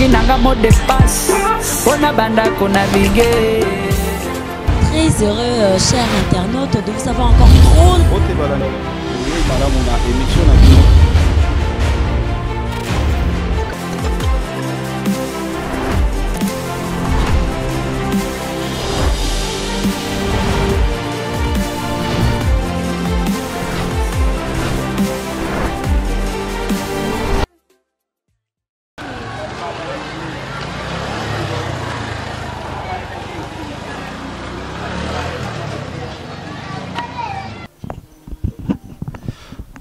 Nasengi nanga mot de passe mpo na banda konavigue. Très heureux, chers internautes, de vous avoir encore trop. Malamu na émission na bino.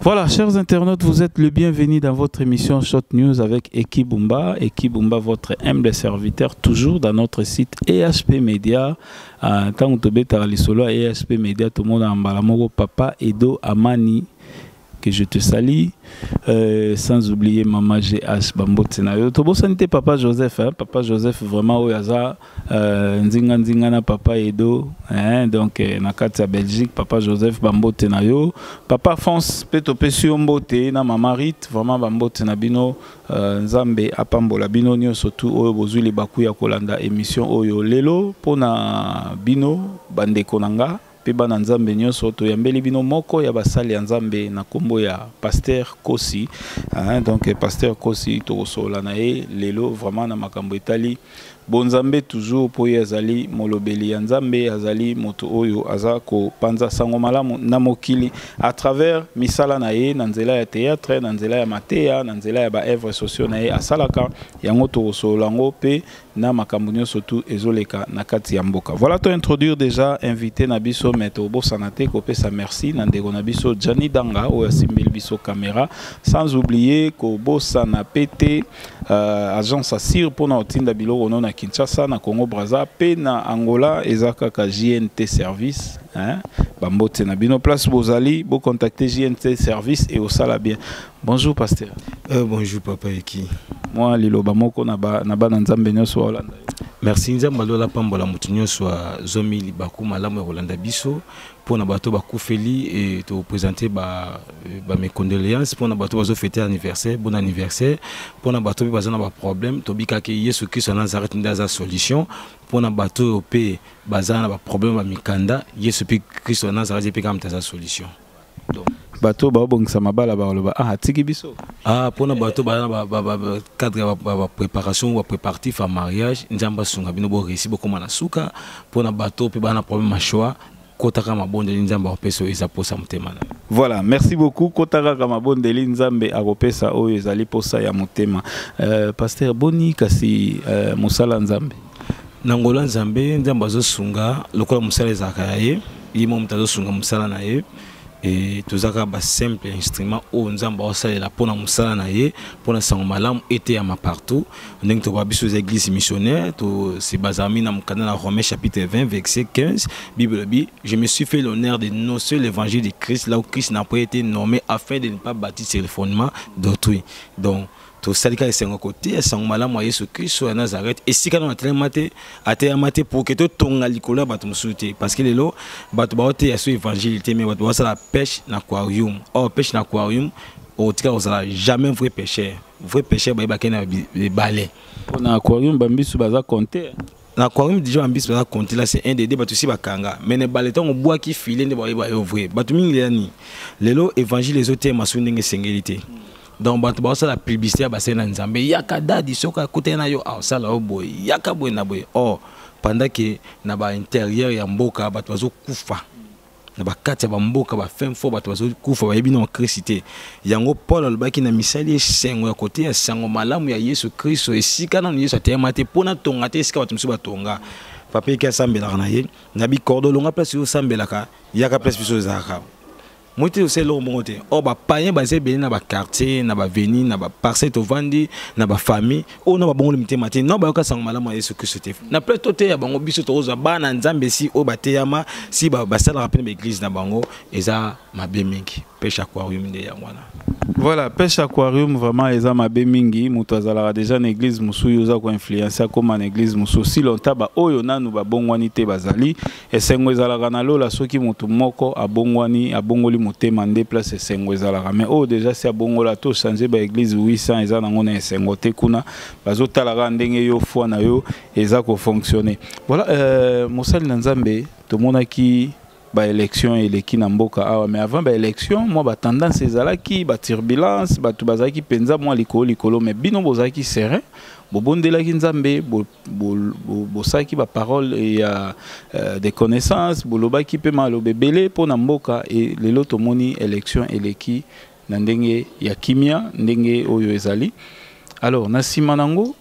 Voilà, chers internautes, vous êtes le bienvenu dans votre émission Shot News avec Eki Bumba. Eki Bumba, votre humble serviteur, toujours dans notre site EHP Media. Tant que tobetaka lisolo ya EHP Media, tout le monde en mbala Papa Edo Amani, que je te salue, sans oublier Maman GH Bambote na yo. Tobosani te Papa Joseph, hein? Papa Joseph vraiment oyo aza nzinga nzinga na Papa Edo, hein? Donc na kati ya Belgique, Papa Joseph Bambote na yo. Papa France pe topesi yo mbote na Mama Rite, vraiment Bambote na bino, Nzambe apambola bino nyonso tu oyo bozwi libaku ya kolanda émission oyo lelo pona bino bandeko na nga pe bana Nzambe nyonso toyambeli bino moko ya basali ya Nzambe na kombo ya Pasteur Kosi, hein, donc Pasteur Kosi tokosola na ye lelo vraiment na makambo etali bonzambe toujours po ye azali molobeli ya Nzambe, azali moto oyo aza kopanza sango malamu na mokili à travers misala na ye na nzela ya théâtre, na nzela ya mateya, na nzela ya ba œuvres sociaux na ye asalaka yango tokosola yango pe na makambo nyonso tu ezoleka na kati ya mboka. Voilà, to introduire déjà invité na biso, mais tobosana te kopesa merci na ndeko na biso Gianni Danga oyo asimbeli biso caméra, sans oublier kobosana pete agence Assir mpona kotinda biloko no na Kinshasa, na Congo Brazza pe na Angola, eza kaka JNT Service, hein? Bambote na bino place bozali, bo contacter JNT Service et osala bien. Bonjour pasteur. Bonjour papa Eki. Moi liloba moko na ba na bana Nzambe nyonso wa Hollande. Merci Nzambe alola pambola mutu nyonso wa zomi libaku malamu ya Hollande biso pona bato bakufeli et to présenter ba mes condoléances pona bato bazo fêter anniversaire, bon anniversaire pona bato pe baza na ba problème to bikaki Yesu Christ na Nazareth nde aza solution pona bato pe baza na ba problème ba mikanda Yesu pe Christ na Nazareth pe kama aza solution. Donc bato ba bongisa mabala ba loba ah atiki biso. Ah pona bato ba ba ba ba cadre ba ba préparation ba préparatif à mariage Nzamba sunga bino bo réussir bokoma na suka pona bato pe ba na problème ma choix kotaka mabondeli Nzambe akopesa oyo eza posa motema na. Voilà, merci beaucoup. Kotaka ka mabondeli Nzambe akopesa oyo ezali posa ya motema. Pasteur Boni kasi mosala Nzambe. Na ngola Nzambe, Nzambe azosunga lokola mosala ezalaka ya ye, ye moko moto azosunga mosala na ye. Et tozaka ba simple instrument oyo Nzambe aosalela mpona mosala na ye, mpona sango malamu eteyama partout. Ndenge tokoba biso eza église missionnaire, to se bazami na mokanda na Romains chapitre 20 verset 15, Bible elobi, je me suis fait l'honneur de annoncer l'évangile de Christ là où Christ n'a pas été nommé afin de ne pas bâtir sur le fondement d'autrui. Donc tosali kaka esengo koteya sango malamu ya Yesu Kristo ya Nazareth esika na atelema te, ateyama te pour que totonga likolo ya bato mosusu te, parce que lelo bato baoteya so évangile te, mais bato baosala pêche na aquarium. Or pêche na aquarium otika kozala jamais vrai pêcheur. Vrai pêcheur bayebaki na ebale. Na aquarium bambisu baza compter. Na aquarium déjà bambisu baza compter, là c'est un des deux bato si bakanga. Mais na ebale ntango obwaki filet nde bayeba yo vrai. Bato mingi lela nini? Lelo évangile ezoteyema so ndenge esengeli te. Donc bato baosala publicité ya basali na Nzambe, yaka dadi soki akutani na yo, ah, osala yo boye, yaka boye na boye. Or pendant que na ba intérieur ya mboka bato bazokufa, na ba kati ya ba mboka ba fin fort bato bazokufa, bayebi na Christ te. Yango Paul alobaki na misali esengo ya kote ya sango malamu ya Yesu Kristo, esika nanu Yesu ateyama te mpona tonga te esika bato mosusu batonga. Papa eke asambelaka na ye na bikordo longa place oyo osambelaka, yaka place biso ezalaka. Moi te osala eloko moko te. Or ba païens baza ebele na ba quartier, na ba avenue, na ba parcelle tovandi, na ba famille oyo na babongoli mitema te, na bayoka sango malamu ya Yesu Kristo te. Na place toteya bango biso tokozwa bana Nzambe si oyo bateyama, si basalaka mpe na ba église na bango, eza mabe mingi. Pêche aquarium nde yango wana. Voilà, pêche aquarium vraiment eza mabe mingi. Moto azalaka déjà na église mosusu, yo oza ko-influencer akoma na église mosusu. Si longtemps ba oyo nanu babongwani te bazali, esengo ezalaka na lola soki moto moko abongwani, abongoli motema nde place esengo ezalaka. Mais oyo déjà si abongola to changer ba église 800 eza nango na esengo te. Kuna bazotala kaka ndenge yo foi na yo eza kofonctionner. Voilà, mosali na Nzambe, tomonaki baélection eleki na mboka awa, mais avant baélection mwa batendance ezalaki, baturbulence, bato bazalaki mpenza mwa likolo likolo, mais bino bozalaki serein, bobondelaki Nzambe, bosalaki baparole ya de connaissance, bolobaki mpe maloba ebele mpo na mboka. E lelo tomoni élection eleki na ndenge ya kimia, ndenge oyo ezali. Alors na nsima nango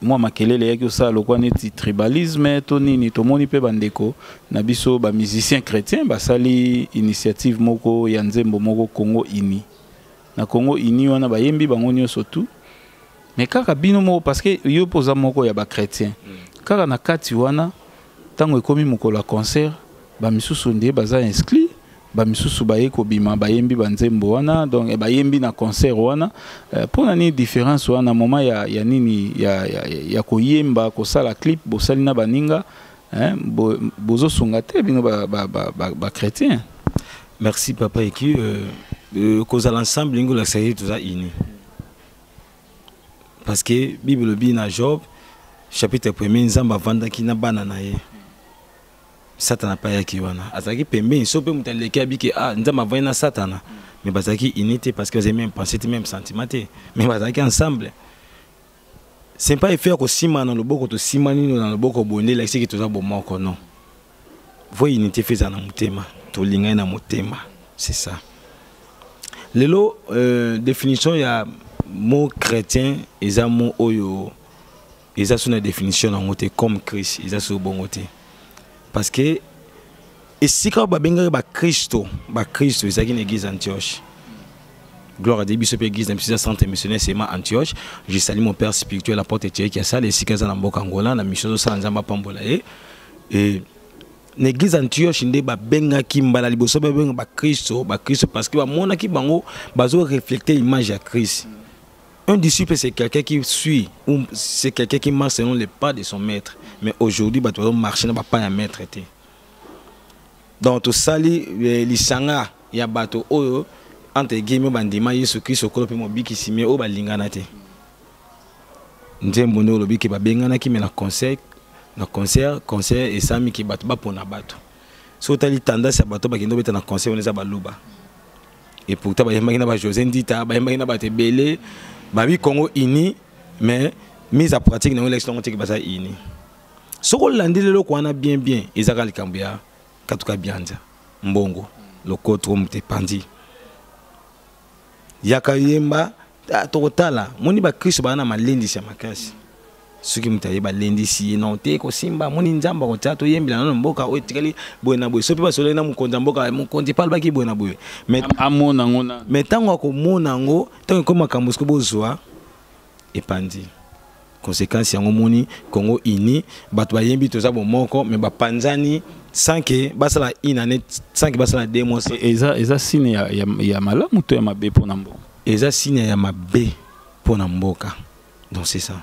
mwa makelele eyaki kosala lokwa neti tribalisme to nini. Tomoni mpe bandeko na biso bamusicien chrétien basali initiative moko ya nzembo moko, Congo Uni. Na Congo Uni wana bayembi bango nyonso tu, mais kaka bino moko, parce que yo mpo oza moko ya bachrétien kaka na kati wana, ntango ekomi mokolo ya concert, bamisusu nde baza inscrit, bamisusu baye kobima, bayembi banzembo wana, donc bayembi na concert wana. Mpo na nini différence wana? Moment ya nini ya koyemba, kosala clip, bosali na baninga, hein, bozosunga te bino bachrétien ba, ba, ba Merci papa Eki. Kozala ensemble lingi olakisa ye toza uni, parce que Bible elobi na Job chapitre premier, Nzambe avandaki na bana na ye, Satana mpe ayaki wana, azalaki pembeni. So mpe moto aleki abiki, ah, Nzambe avandi na Satana, mais bazalaki uni te, parce que bazali même pensée te, même sentiment te, mais bazalaki ensemble. C'est pas effet ya kosimana na loboko, tosimani na loboko boye nde elakisiki toza bomoko, non. Vraie unité fe ezala na motema, tolingani na motema, c'est ça. Lelo définition ya mot chrétien eza mot oyo eza so na définition nango te comme Christ, eza so bongo te, parce que esika oyo babengaki bakristo bakristo ezalaki na église Antioche. Gloire à Dieu, biso mpe église na biso eza centre missionnaire sema Antioche. Je salue mon père spirituel, apôtre Thierry Kiasala, esika eza na mboka Angola, na mission azosala, Nzambe apambola ye. E na église Antioche nde babengaki mbala liboso, babenga bakristo bakristo, parce que bamonaki bango bazoreflecte image ya Christ. Un disciple, c'est quelqu'un qui suit ou c'est quelqu'un qui marche selon les pas de son maître. Mais aujourd'hui, bato bazomarche na bapas ya maître te. Donc tosali lisanga ya bato oyo, entre guillemets, bandima Yesu Kristo okolo mpe mobikisi, me oyo balingana te. Nzembo nde olobi ke babenganaki, me na concert, na concert, concert esamiki, bato bapona bato. Soki otali tendance ya bato bakende obeta na concert wana, eza Baluba. Et pourtant bayembaki na bajosé Ndita, bayembaki na bato ebele, babi Congo uni, mais mise à pratique nango elakisi nango teke baza uni. Soki olandi eloko wana bien bien, ezaka likambo ya katuka bianza mbongo lokoto moto epandi yaka yemba. Ah, tokotala moni bakristo baza na malendisi ya makasi. Soki moto aye, balendisi ye non te, kosimba moni Nzambe akotia, toyembela nano mboka oyo etikali boye na boye. So mpe basololi na mokonzi ya mboka, mokonzi mpe alobaki boye na boye, mais amona yango na mais ntango akomona yango, ntango ekomi makambo soki bozwa epandi, conséquence yango moni Congo uni, bato bayembi toza bomoko, mais bapanzani sans que basala une année, sans que basala 2 mois. Eza signe ya malamu to ya mabe mpona mboka? Eza signe ya mabe mpona mboka, donc c'est ça.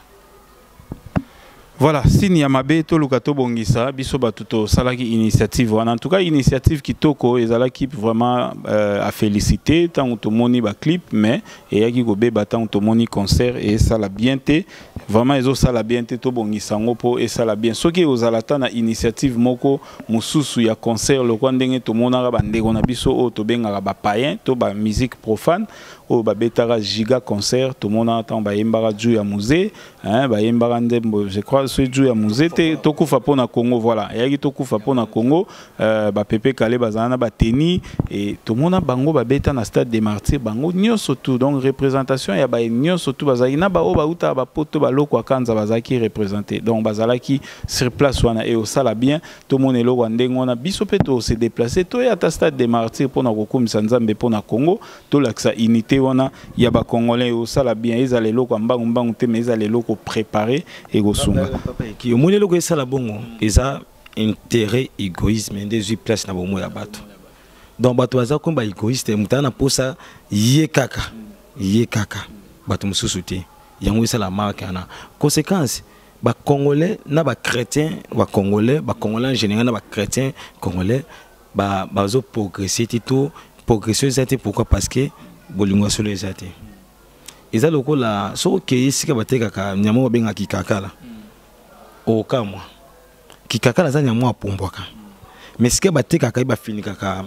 Voilà, signe ya mabe. Toluka tobongisa. Biso bato tosalaki initiative wana, en tout cas initiative kitoko, ezalaki vraiment à féliciter ntango tomoni baclip, mais eyaki kobeba ntango tomoni concert esala bien te. Vraiment ezosala bien te. Tobongisa yango mpo esala bien. Soki ozala ata na initiative moko mosusu ya concert lokwa ndenge tomonaka bandeko na biso oyo tobengaka bapayen to bamusique profane oyo babetaka giga concert, tomonaka ntango bayembaka juu ya musée, hein, bayembaka ndembo, je crois soki juu ya musée te, tokufa mpo na Congo. Voilà, eyaki tokufa mpo na Congo, bapepe kale bazala na bateni e tomona bango babeta na Stade des Martyrs, bango nyonso tu. Donc représentation ya baye nyonso tu bazalaki na baoyo bautaka bapoto, baloko ya Kanza bazalaki représenté, donc bazalaki sur place wana. E osala bien tomona eloko ya ndenge wana, biso mpe tose déplace, toya ata Stade des Martyrs mpona kokumisa Nzambe mpo na Congo, tolakisa unité wana ya bacongolais. Osala bien, ezala eloko ya mbangu mbangu te, mais ezala eloko préparé, ekosunga. Omoni eloko esala bongo eza intérêt, égoïsme nde ezwi place na bomoi ya bato. Donc bato baza komi baégoïste, moto aza na posa ye kaka, ye kaka, bato mosusu te. Yango esala marke wana. Conséquence, bacongolais na bachrétien bacongolais, bacongolais en général na bachrétien congolais. Bazo progresser te, to progression eza te. Pourquoi? Parce que bolingo ya solo eza te. Eza lokola soki okei esika batekaka nyama oyo babengaka kikakala, okamwa. Kikakala aza nyama apumbwaka, mais esika batekaka ye, bafinikaka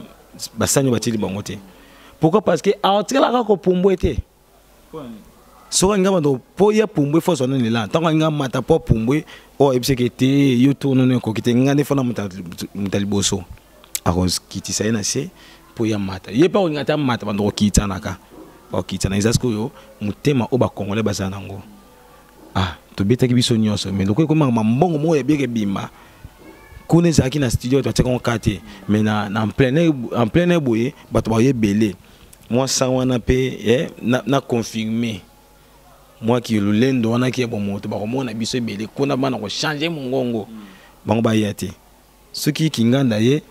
basani oyo batieli bango te. Pourquoi? Parce que atikalaka kopumbwe te. Soki alinga bando mpo ye apumbwe, fo azwa nani ela. Ntango alinga mata mpo apumbwe, oyo ayebisaki te yo to nono ekoki te, nga nde fo na moto ya liboso akokitisa ye na se mpo ye amata. Ye mpe akolinga te amata, bando kokitisanaka, bakokitana. Eza sikoyo motema oyo bacongolais baza nango. Ah, tobetaki biso nyonso, mais lokola ekomaka mambongo moko ya bieke ebima kuna, ezalaki na studio, bato batiaka ngo ka te, mais na en plein air boye, bato baye ebele. Mwa san wana mpe na confirme mwa ki lolendo wana ki ya bomoto, bakomona biso ebele kuna, bana kochange mongongo, bango baya te. Soki kinganda ye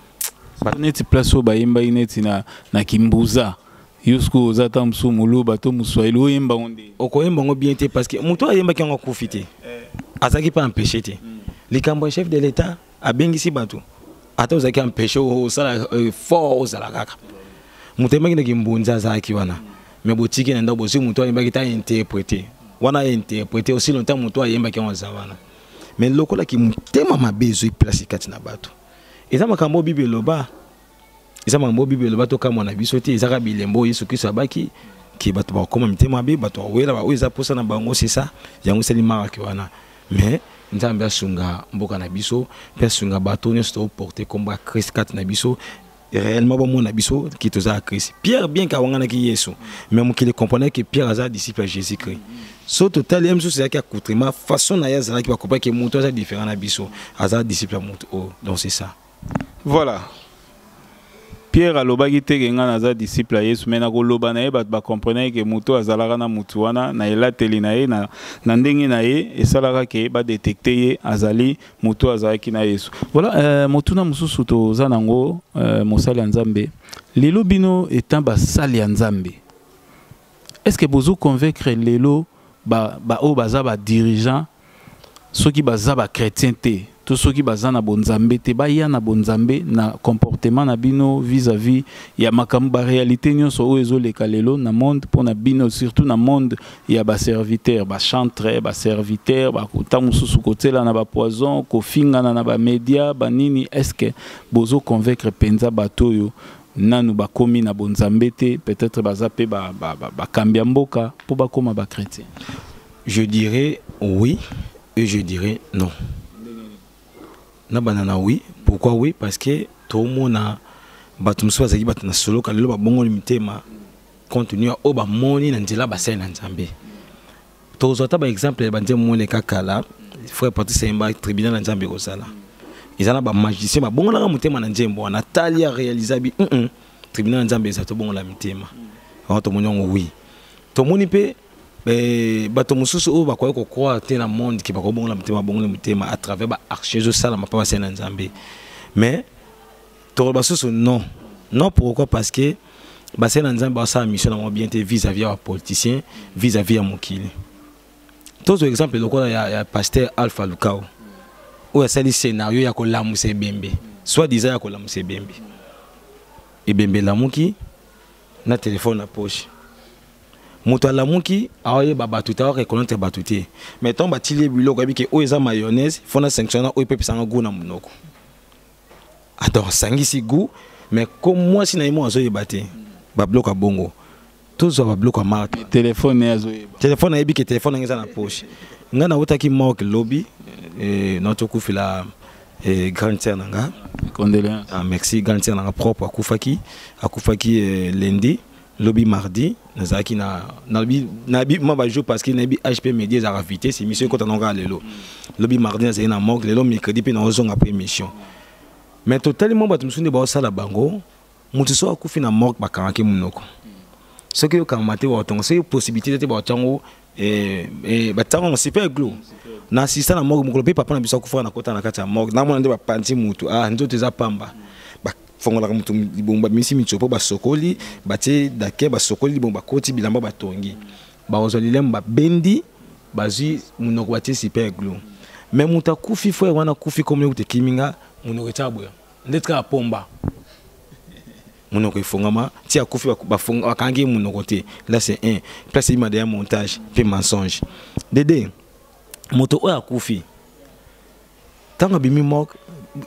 neti place oyo bayembaki neti na kimbuza, yo sikoyo oza ata mosusu moluba to moswahili, oyemba ngo nde? Okoyemba ngo bien te, parce que moto ayembaki yango akufi te, azalaki mpe empêché te. Likambo ya chef de l'État abengisi bato, ata ozalaki empêché, osala fort, ozala kaka moto ayembaki na kimbunza, azalaki wana, mais botiki na ndako, bozwi moto ayembaki ta interprété wana, interprété aussi longtemps moto ayembaki yango aza wana. Mais lokolaki motema mabe ezwi place kati na bato, eza makambo oyo Bible eloba, eza makambo oyo Bible eloba, tokamwa na biso te. Ezaka bilembo oyo Yesu Kristo abaki ke bato bakokoma mitema mabe, bato bawela oyo eza mposa na bango. C'est ça, yango esali marake wana. Mais Nzambe asunga mboka na biso mpe asunga bato nyonso toporte nkombo ya Christ kati na biso, réellement bamona biso ki toza ya Christ. Pierre, bien ke awanganaki Yesu, mais mokili comprenait que Pierre aza disciple ya Jésus Christ. So totali ye mosusu, ezalaki accoutrement, façon na ye azalaki, bakomprendre ke moto aza différent na biso, aza disciple ya moto oyo. Donc c'est ça. Voilà, Pierre alobaki te ke ngai naza disciple ya Yesu, mais na koloba na ye, bato bakomprenaki ke moto azalaka na motu wana, na elateli na ye, na ndenge na ye, esalaka ke badétecte ye azali moto azalaki na Yesu. Voilà. Motuna mosusu toza nango, mosali ya Nzambe, lelo bino étant basali ya Nzambe, est ce que bozo convaincre lelo baoyo ba oyo baza badirigeant, soki baza bachrétien te to soki baza na bonzambe te, baya na bonzambe na comportement na bino vis-à-vis ya makambo, baréalité nyonso oyo ezoleka lelo na monde, mpo na bino, surtout na monde ya baserviteur, bachantre, baserviteur, ntango mosusu kotiela na bapoison, kofingana na bamédia, banini? Est ce que bozoconvaincre mpenza bato oyo nanu bakomi na bonzambe te, peut-être baza mpe bakambi ya mboka, mpo bakóma bachrétien? Je dirais oui et je dirais non. Na banana oui. Pourquoi oui? Parce que tomona bato mosusu bazalaki bato na soloka, lelo babongoli mitema compte tenu ya oyo bamoni na nzela basali na Nzambe. Tozwa ata baexemple ya banzembo moleka kala, frère Patrice ayemba "Tribunal ya Nzambe ekozala", eza na bamagicien babongolaka motema na nzembo wana, tali aréalisa bi tribunal ya Nzambe eza, tobongola mitema wana. Tomoni yango, oui. Tomoni mpe bato mosusu oyo bakoki kocroire te na monde ke bakobongola motema, babongola motema à travers baaction ezosalama mpa basali na Nzambe. Mais tokoloba susu non. Non pourquoi? Parce que basali na Nzambe basala mission na bango bien te vis-à-vis ya bapoliticien, vis-à-vis ya mokili. Tozwa exemple lokola ya pasteur Alpha Lukao oyo asali scénario ya kolamusa ebembe, soit disant ya kolamusa ebembe. Ebembe elamuki na telefone na poche. Moto alamuki, aoyeba bato te, aoreconnaître bato te, mais ntango batili ye biloko, ayebi ke oyo eza mayonnaise, fo na sanction na oyo mpe epesanga goût na monoko. Alors asangisi goût, mais comme mwasi na ye mo azoyeba te babiloko ya bongo, tozwa babiloko ya marque. Telefone ye azoyeba. Telefone, ayebi ke telefone nange eza na poche. Ngai nautaki morgue lobi, nautokufela grande sœur na nga. Condoléance. Ah, merci. Grande sœur na nga propre akufaki lundi, lobi mardi nazalaki na nayebi mwa bajour, parce que nayebi HP Média ezalaka vitesse, émission ekota nango kaka lelo. Lobi mardi nazalaki na morgue, lelo mercredi mpe naozonga mpo émission. Mais totali mwa bato mosusu nde baosala bango. Moto so akufi na morgue, bakangaki monoko. Soki okangama te, baotonga. Soki possibilité te, baotiango, batiango na super glue. Na assistant na morgue mokolo mpe papa na biso akufaka, na kota na kati ya morgue, namona nde bapanzi mutu. Ah, nzoto eza pamba, bafongolaka motu libongo, babimisi mitsopo, basokoli, batie dake, basokoli libongo, bakoti bilamba, batongi, bakozwa lilemo, babendi, bazwi monoko, batie super glue. Mais moto akufi, frère wana akufi, komi ekuta ekiminga monoko, etia boya ndeti kaka pomba. Monoko efongama ti akufi, bakangi ye monoko te. Là, c'est un place eyima deya montage mpe mensonge. Dede, moto oyo akufi, ntango abimi morgue,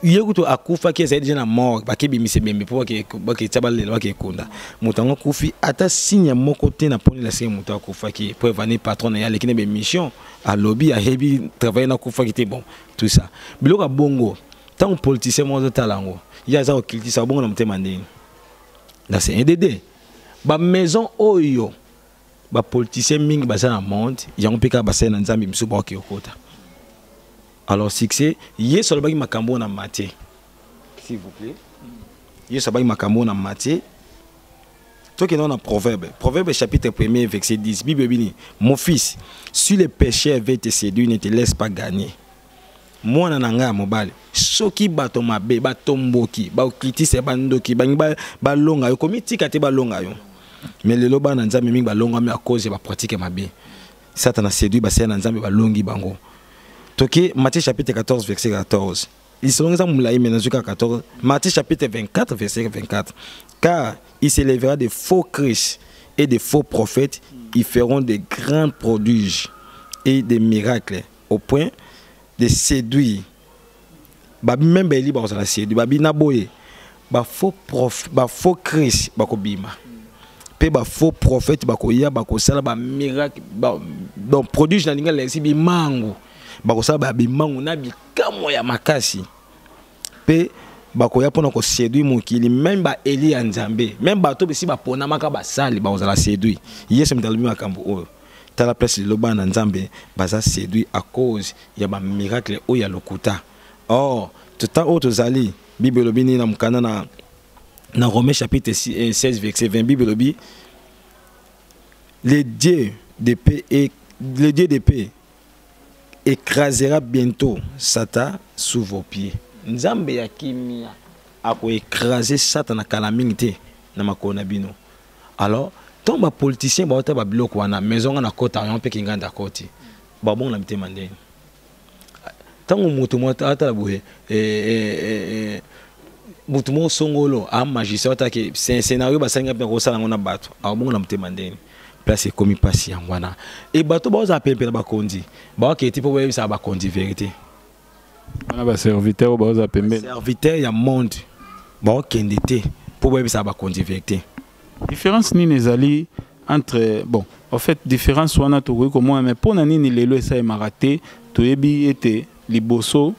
ye kutu akufaki, ezali deja na morgue, bakebimisa ebembe mpo baketia, balela, bakekunda. Moto yango akufi, ata signe moko te na mponi lasike moto akufaki. Po evani patron na ye aleki na bémission, alobi ayebi travaille, nakufaki te. Bon, tout ça, biloko ya bongo, ntango politicien moko azotala yango, ye aza kokilitisa bongo na motema ndenge na c'est un bamaison oyo bapoliticien mingi baza na monde yango mpe kaka basali na Nzambe misusu baoki okota. Alors succès, Yesu alobaki makambo oyo na Matthieu, s'il vous plaît. Yesu alobaki makambo oyo na Matthieu. Tokende na Proverbe, Proverbe chapitre 1er, verset 10. Bible ebini: "Mon fils, si le pécheur veut te séduire, ne te laisse pas gagner." Mwana na ngai ya mobali, soki bato mabe batomboki, bakritise, bandoki bangi balonga yo, komitika te balonga yo. Mais lelo bana Nzambe mingi balongami à cause ya bapratique mabe. Satana séduit basali na Nzambe, balongi bango. Toke Matthieu chapitre 14, verset 14. Lisolo eza molai, me nazwi kaka 14. Matthieu chapitre 24, verset 24: "Car il s'élèvera de faux Christ et de faux prophètes, ils feront de grands prodiges et des miracles au point de séduire." Babi même baeli bakozala séduit. Babi na boye bafaux prof, bafaux Christ bakobima mpe bafaux prophète bakoya, bakosala bamiracle ba, donc prodige na linga lesi bimangu, bakosala babimangu na bikamwa ya makasi mpe bakoya mpona koséduire mokili. Même baeli ya Nzambe, même bato besi baponamaka basali, bakozala séduit. Yesu moto alobi makambo oyo. Tala place lelo bana na Nzambe baza séduit à cause ya bamiracle oyo ya lokuta. Or tota oyo tozali, Bible elobi nini na mokanda na Romain chapitre 16, verset 20? Bible elobi: "Le Dieu de paix et le Dieu de paix écrasera bientôt Satan sous vos pieds." Nzambe ya kimia akoécrase Satan na kala mingi te na makolo na bino. Alors ntango bapoliticien baota babiloko wana, maison nga na kota yango mpe kinganda akoti, babongo na mitema ndenge ntango moto moko atala boye, moto moko songolo amagicien otaki scénario basalinga mpe kosala yango na bato, abongo na motema ndenge place ekomi mpasi yango wana. E bato baozala pempe na bakonzi, baokei ti mpo boyebisaka bakonzi vérité. Wana baserviteur oyo baozala pembeni. Serviteur ya monde baokende te mpo boyebisaka bakonzi vérité. Différence nini ezali entre, bon, en fait, différence wana tokoki komona, mais mpo na nini lelo esalemaka te? Toyebi ete liboso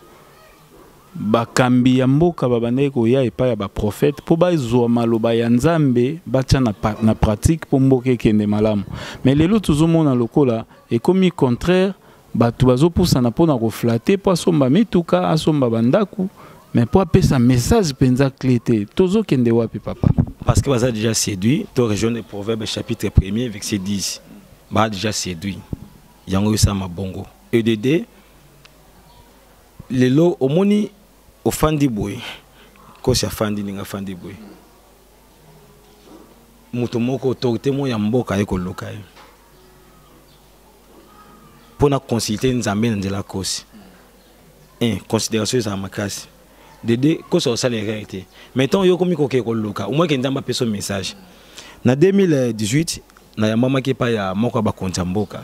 bakambi ya mboka babandaki koya epai ya baprofete mpo bazwa maloba ya Nzambe, batya na pratique mpo mboka ekende malamu. Mais lelo tozomona lokola ekomi contraire, bato bazopusana mpona koflatter mpo asomba mituka, asomba bandako, mais mpo apesa message mpenza clé te. Tozokende wapi, papa? Parce que baza déjà séduit. To rejoindre Proverbe chapitre 1er, verset 10. Baza déjà séduit, yango esalama bongo. Edd lelo omoni ofandi boye, kosi afandi ndenge afandi boye, moto moko, autorité moko ya mboka, aye koluka ye mpona consulter Nzambe na nzela kosi. Un, considération ezala makasi. De deux, kosi osala erreur te. Mais ntango yo okomi kokee koluka omoke Nzambe apesa message, na 2018 nayambamaki epai ya moko ya bakonzi ya mboka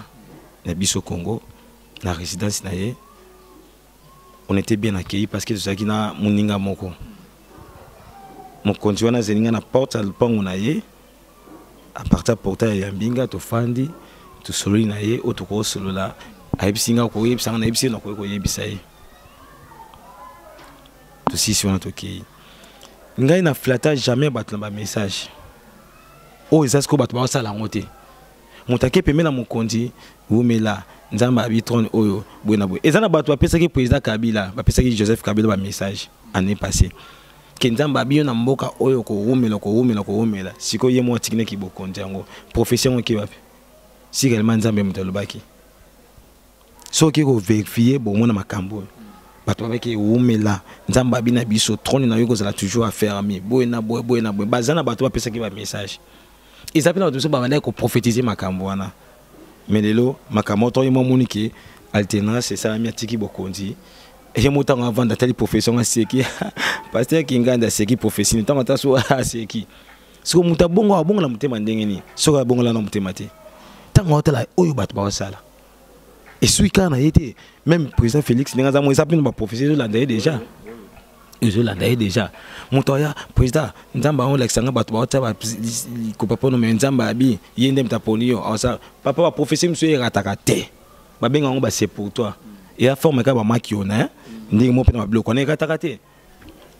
na biso Congo na résidence na ye. On était bien accueillis parce que tozalaki na moninga moko. Mokonzi wana azeli nga na porte ya lopango na ye. À partir ya portail ya mbinga, tofandi, tosololi na ye oyo tokosolola. Ayebisi nga koyebisa nga, nayebisi ye nakoki koyebisa ye. Tosisi wana, tokei. Ngai na flatter jamais bato na bamessage oyo eza sikoyo. Bato baosala yango te. Moto ake pembe na mokonzi, wumela, Nzambe abi trône oyo boye na boye. Eza na bato bapesaki président Kabila, bapesaki Joseph Kabila bamessage année passée ke Nzambe abi yo na mboka oyo kowumela, kowumela, kowumela. Sikoyo ye moko atikinaki bokonzi yango, prophétie yango eke wapi? Si réellement Nzambe moto alobaki, soki kovérifier, bomona makambo oyo bato babaki ewumela, Nzambe abi na biso trône na yo kozala toujours affermi boye na boye, boye na boye. Baza na bato bapesaki bamessage, eza mpe na bato mosusu babandaki koprophétiser makambo wana. Mais lelo makambo to ye mwa moni ke alternance esalami, atiki bokonzi. Ye mo ntango avanda atali prophétie yango aseki. Pasteur Kingandi aseki prophétie ntango ata so aseki. Siko moto abongo abongola motema ndenge nini? Soki abongola na motema te. Ntango aotala oyo bato baosala. Esui kaka na ye te. Même président Félix ndenge aza mo eza mpe na baprophétie ezolanda ye déjà. Ezolanda ye déjà. Moto aya président Nzambe aolakisa nga bato baotia likopa mpono me Nzambe abi ye nde moto aponi yo. Aosala papa baprophétie mosusu erataka te. Babenga yango ba c'est pour toi. Eya forme kaka bamaki yo na ndenge moko mpe na babiloko wana ekataka te.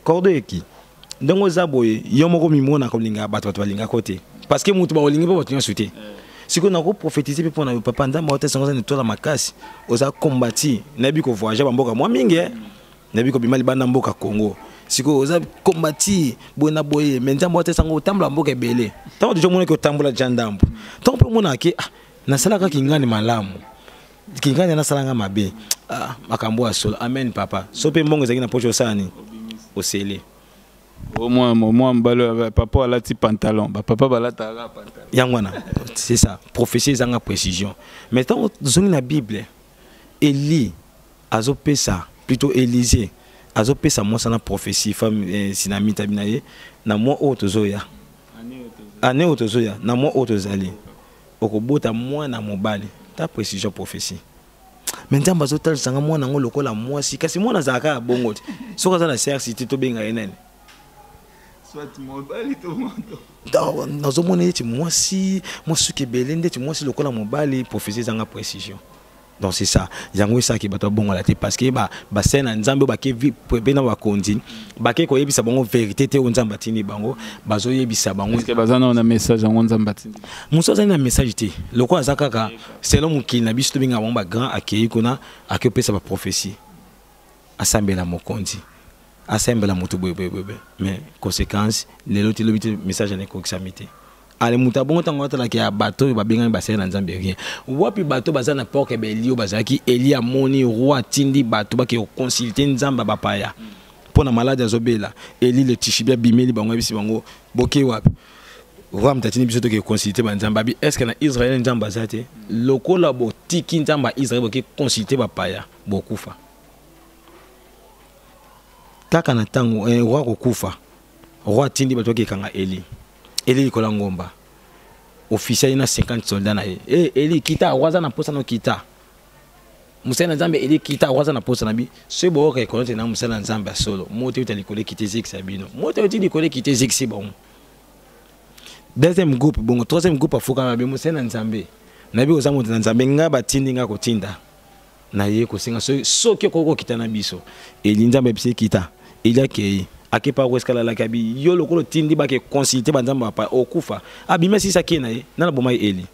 Cordo eki ndenge oza boye yo moko mimonaka olingaka bato, bato balingaka te parce que moto baolingi mpo bato nyonso te. Sikoyo nakoprophétise mpe mpona yo papa Nzambe aotesa ngo oza netola makasi, oza kombati, nayebi kovoyage bamboka mwa mingi, nayebi kobima libanda mboka Congo. Sikoyo oza kombati boye na boye, mais Nzambe aotesa ngo otambola mboka ebele. Ntango deja omonaki otambola ja ndambo, ntango mpe omonaka ke ah, nasalaka kingani malamu, kingani nasalanga mabe, ah, makambo ya solo. Amen papa. So mpe mbongo ezalaki na poche osala nini? Osele. Au moins mobali papa alati pantalon, bapapa balataka pantalon. Yango wana, c'est ça, prophétie ezanga précision. Mais ntango ozongi na Bible, Eli azopesa, plutôt Élisée azopesa mwasi na prophétie femme sinamite abi na ye na mwa oyo tozoya, année oyo tozoya, na mwa oyo tozali okobota mwana mobali. Ta précision prophétie. Mais Nzambe azotalisanga mwana yango lokola mwasi, kasi mwana azalaka ya bongo te. Soki aza na CRC te, tobenga ye nani? Nazomona neti mwasi, mwasi soki ebele ndeti mwasi lokola mobali. Prophétie ezanga précision. Donc c'est ça, yango esalaki bato babongola te parce que basali na Nzambe oyo bake mpe na bakonzi bake koyebisa bango vérité te oyo Nzambe atindi bango, bazoyebisa bango. Est-ce que baza na message yango Nzambe atindi? Mosu azali na message te, lokola aza kaka selon mokili na biso tobengaka bango bagrand, akei kuna akei kopesa baprophétie, asambela mokonzi, asambela moto boye boye boye, mais conséquence lelo te lobi te message ana ekokisami te. Ale moto abongo ntango atalaka ya bato oyo babengami basali na Nzambe rien. Wapi bato baza na porke ba Eli oyo bazalaki? Eli amoni roi atindi bato bake koconsulte Nzambe ya bapaya mpo na maladi azobela. Eli le Tishibi abimeli bango, ayebisi bango boke wapi? Roi moto atindi biso toke consulte banzambe. Abi est ce que na Israel Nzambe aza te? Lokola botiki Nzambe ya Israel boke consulte bapaya, bokufa kaka na ntango roi kokufa. Roi atindi bato bakekanga Eli. Eli likolo ya ngomba, officier ye na 50 soldats na ye. Eh, Eli kita, roi aza na posa na kita. Mosali na Nzambe Eli kita, roi aza na posa na bi. Soki boyoka reconnaître na mosali na Nzambe ya solo, moto euta likolo ekita ezikisa bino. Moto euti likolo ekita ezikisi bango. Deuxième groupe bongo, troisième groupe afukama bi mosali na Nzambe. Nayebi oza moto na Nzambe, ngai batindi ngai kotinda. Na ye kosenga soki okoki kokita na biso. Eli Nzambe ayebisi ye kita. Eli akei. Akepa ko escala laki abi yo lokolo tindi bake consulter banzambe bapa okufa. Abima sisa ke na ye, nana boma ye Eli.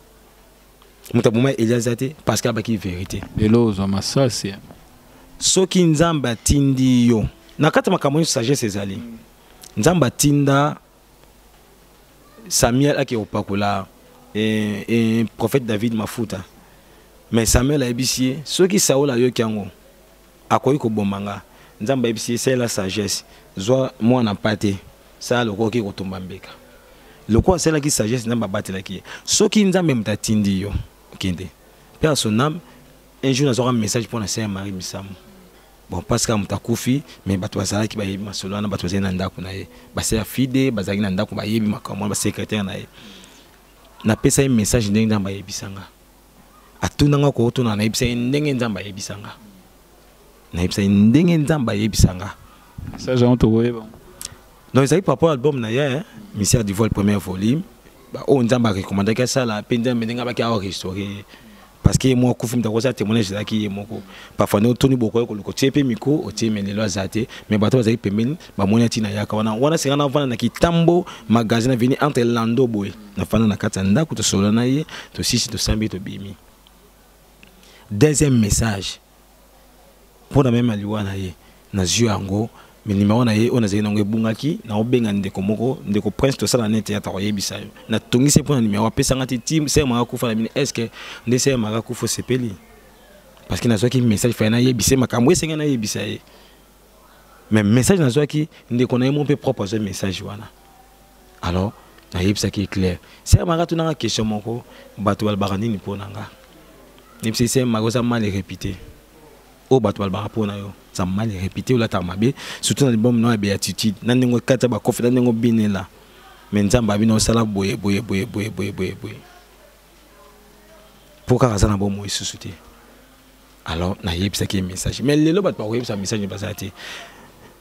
Moto aboma ye Eli aza te parce que abaki vérité. Lelo ozwa masasi. Soki Nzambe atindi yo na kati ya makambo nyonso sagesse ezali. Nzambe atinda Samuel ake kopakola prophète David mafuta. Mais Samuel ayebisi ye soki Saul ayoki yango akoki koboma nga. Nzambe ayebisi ye salela sagesse, zwa mwana mpate, sala lokola okoki kotumba mbeka. Lokola asalelaki sagesse, Nzambe abatelaki ye. Soki Nzambe moto atindi yo, okende. Père à son âme, un jour nazwaka message mpona sœur Marie Misamu. Bon, parce que moto akufi, mais bato bazalaki bayebi masolo wana, bato bazalaki na ndako na ye. Ba sœur Fide bazalaki na ndako bayebi makambo wana, ba secrétaire na ye. Napesa ye message ndenge Nzambe ayebisa nga. Atuna nga kotuna, nayebisa ye ndenge Nzambe ayebisa nga. Nayebisa ye ndenge Nzambe ayebisa nga. Message yango tokoyeba. Donc ezalaki par rapport à album na ye, hein, Mystère du voile premier volume. Ba oyo Nzambe arecommandaki asala, mpe Nzambe ndenge abaki awa restaurer. Parce que moi akufi moto akosa témoignage ezalaki ye moko. Parfois nde otuni bokoya koluka otie mpe micro otie, mais lelo aza te. Mais bato bazalaki pembeni bamoni ntina yaka wana. Wana senga navanda na Kitambo magasin na veni entre Lando boye. Nafanda na kati ya ndako tosolola na ye, tosisi tosambi tobimi. Deuxième message mpona meme aliwa na ye nazwi yango, mais numéro na ye oyo nazali nango ebungaki. Naobenga ndeko moko, ndeko Prince, tosala na théâtre, akoyebisa yo. Natongisi ye mpona numéro apesanga te ti sœur Maka kufa na bino. Est-ce que nde sœur Maka kufa osepeli? Parce que nazwaki message faye nayebisa ye makambo esengeli nayebisa ye, mais message nazwaki ndeko na ye moko mpe propre azwa message wana. Alors nayebisaki ye clair. Sœur Maka atunanga question moko, bato balobaka nini mpo na nga? Nayebisaki sœur Maka oza mal répété oyo bato balobaka mpo na yo. Oza mal répété, olataka mabe, surtout na libomu na ya béatitude, na ndenge okata bakofi, na ndenge obinela. Mais Nzambe abino osala boye boye boye boye boye boye boye, mpo kaka aza na bomoi lisusu te. Alors nayebisaki ye message, mais lelo bato bakoyebisa message bazala te.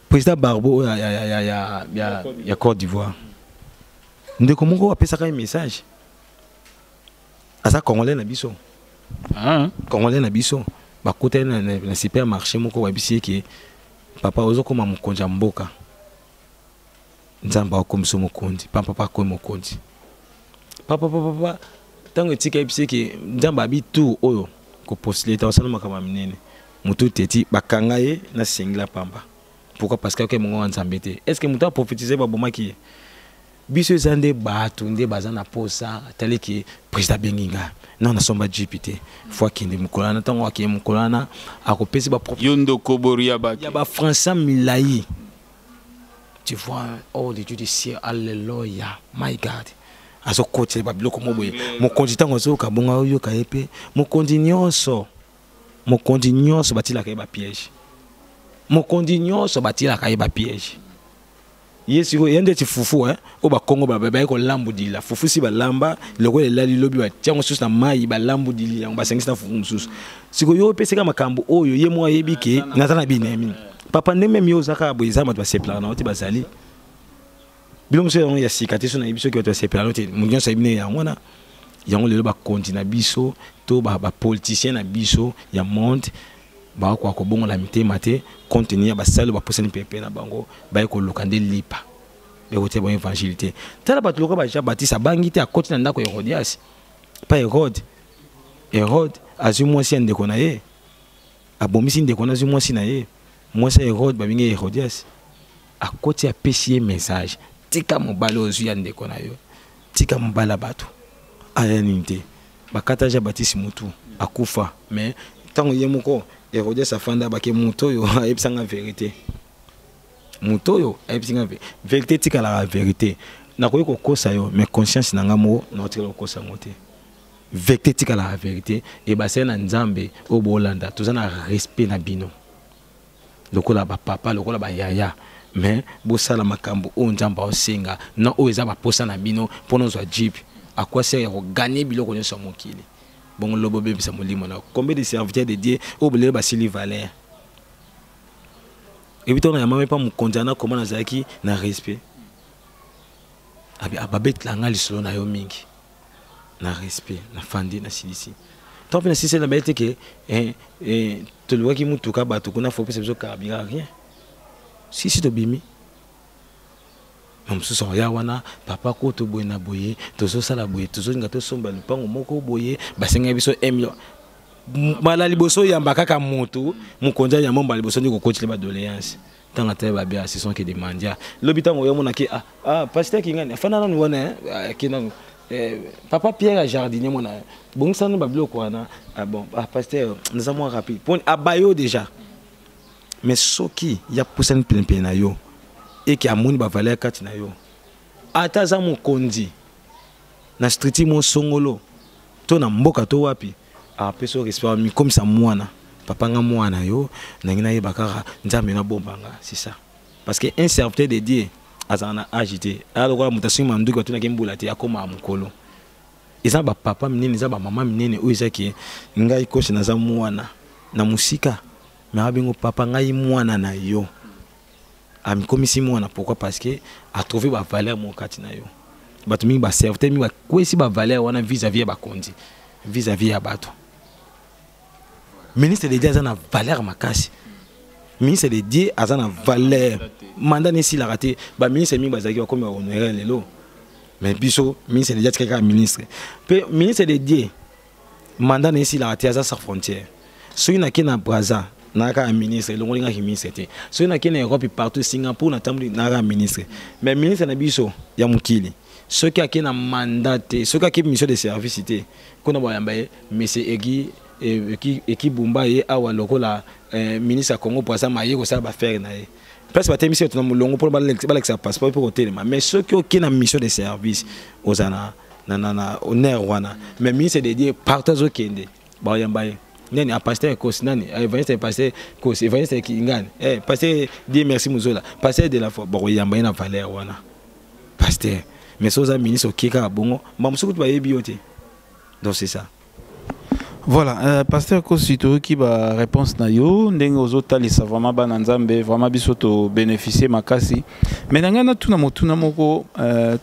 Président Barbo oyo ya Côte d'Ivoire, ndeko moko apesaka ye message, aza Congolais na biso. Ah. Congolais na biso, bakutani na supermarché moko, bayebisi ye ke papa, ozokóma mokonzi ya mboka, Nzambe akomi so mokonzi. Papa akomi mokonzi, papa papa papa. Ntango etika, yebisi ke Nzambe abi tour oyo kopostule te, osala makambo ya minene. Motu teti bakanga ye na sengela pamba. Pourquoi? Parce que akoki mongongo ya Nzambe te. Est ce que moto aprophétise, babomaki ye? Biso eza nde bato nde baza na posa. Atali ke président abengi nga, non, nasomba jeep te, fo akende mokolo wana. Ntango akende mokolo wana, akopesi yo ndoko boria bake ya bafrançais milai. Tu vois, oh le Dieu du ciel, alléluia, my God. Azokotela babiloko mo boye. Mokonzi ntango azoyoka bongo, ayoka ye mpe mokonzi nyonso. Mokonzi nyonso batilaka ye bapiège, mokonzi nyonso batilaka ye bapiège. Ye sikoyo ye ndeti fufu oyo Bakongo baye kolambudila fufu, si balamba lokola elali, lobi batia yango susu na mai, balambudili yango, basangisi na fufu mosusu. Sikoyo yo opesaka makambo oyo ye moko ayebi ke naza na binemi. Papa, nde même yo oza kaka boye, eza bato basepelaka na yo te. Bazali biloko mosusu yango ya sika te. So nayebi soki bato basepelaka yo te, moto nyonso ayebi ndenge yango wana. Yango lelo bakonzi na biso to bapoliticien na biso ya monde bakoka kobongola mitema te, compte tenu ya basali bapusani pepe na bango, baye koluka nde lipa, ekotia bango évangile te. Tala bato lokola ba Jean Baptiste, abangi te, akoti na ndako ya Hérodias pa Hérode. Hérode azwi mwasi ya ndeko na ye, abomisi ndeko na, azwi mwasi na ye. Mwasi ya Hérode babengi Hérodias. Akoti, apesi ye message: tika mobali ozwi ya ndeko na yo, tika mobali ya bato aya nini te. Bakata Jean Baptiste mutu, akufa. Mais ntango ye moko Hérodias afanda, bake moto oyo ayebisanga vérité, moto oyo ayebisinga vérité. Etikalaka vérité. Nakoki kokosa yo, mais conscience na nga moko nakotikala kokosa yango te. Vérité etikalaka vérité. E basali na Nzambe oyo boolanda, toza na respect na bino lokola bapapa, lokola bayaya, mais bosala makambo oyo Nzambe aosenga na oyo eza baposa na bino. Mpona ozwa jeep akwasi ya koganye biloko nyonso ya mokili bongo, lobo obebisa molimo na. Combien de serviteurs de Dieu oyo bolelo basili valeur? Ebi ntango na yamama epa mokonzi ana, koma nazalaki na respect, babetela nga lisolo na yo mingi na respect. Nafandi, nasilisi. Ntango mpe nasilisi, na baye te ke tolukaki mutuka, bato kuna fo opesa biso carburant, rien. Sisi tobimi na mosusu akoya wana, papa, ko toboye na boye, tozosala boye, tozolinga tosomba lupango moko boye, basengaki biso 1 million. Mbala liboso oyamba kaka moto mokonzi ayamba, mbala liboso nde kokotila badoléance. Ntango atali babia, ce sont que des mendiants. Lobi ntango oyomonaki, ah, ah, pasteur kingani afanda nanu wana, ake nanu, papa Pierre ya jardinier mwana bongisa nanu babiloko wana. Ah bon, ah, pasteur, naza mwa rapide po abayo déjà. Mais soki ya pusani penepene na yo, eke amoni bavaleur kati na yo, ata aza mokonzi na structure mo songolo to na mboka to wapi, apesi yo respect, mikomisa mwana. Papa, nga mwana yo, nangi nayeba kaka Nzambe nabombanga. C'est ça, parce que un serviteur de Dieu azala na age te. Aya lokola moto asoki manduki, batunaki mbula te, akomaka mokolo. Eza bapapa minene, eza bamama minene oyo ezaki ngai kosi, naza mwana na mosika, me abengo papa, ngai mwana na yo, amikomisi mwana. Pourquoi? Parce que atrouve bavaleur moko kati na yo. Bato mingi, baserviteur mingi bakwesi bavaleur wana vis-à-vis ya bakonzi, vis-à-vis ya bato. Ministre de Dieu aza na valeur makasi. Ministre de Dieu aza na valeur, mandat nesilaka te. Baministre mingi bazalaki, bakomi bahonoraire lelo. Mais biso, ministre de Dieu atikaki kaka ministre. Mpe ministre de Dieu, mandat na esilaka te, aza sans frontière. Soki nake na Braza, nayaka ya ministre, elongoli ngaki ministre te. Soki nake na Europe, partout, Singapour, natamboli, nayaka ya ministre. Mais ministre na biso ya mokili, soki ake na mandat te, soki ake mission de service te, kuna bayamba ye monsieur Egi Ekibumba ye awa lokola ministre ya Congo Braza, ma ye kosala baaffaire na ye, place batemisi bato na molongo mpona balakisa passeport mpo kotelema. Mais soki oke na mission de service, oza na honneur wana. Mais ministre de Dieu, partout azokende, bayamba ye. Nani a pasteur Kosi, nani évangéliste, pasteur Kosi, évangéliste Kingani, eh, pasteur Dieu merci Muzola, pasteur de la foi, bakoyamba ye na valeur wana pasteur. Mais soki oza ministre, okie kaka bongo, bamosusu kutu bayebi yo te. Donc c'est ça. Voilà, pasteur Kosi, toyoki ba réponse na yo ndenge ozotalisa vraiment bana Nzambe, vraiment biso tobénéficie makasi. Mais na ngai natuna motuna moko,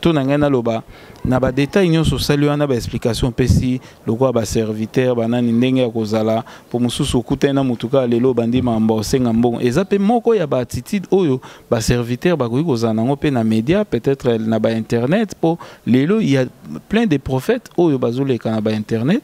to na ngai naloba na badétail nyonso osali wana, baexplication opesi lokola baserviteur banani, ndenge ya kozala, po mosusu okutani na motu kaka lelo, obandi makambo, osenga mbongo, eza mpe moko ya baattitude oyo baserviteur bakoki kozala nango mpe na média, peut-être na bainternet, mpo lelo il y a plein de prophètes oyo bazoleka na bainternet,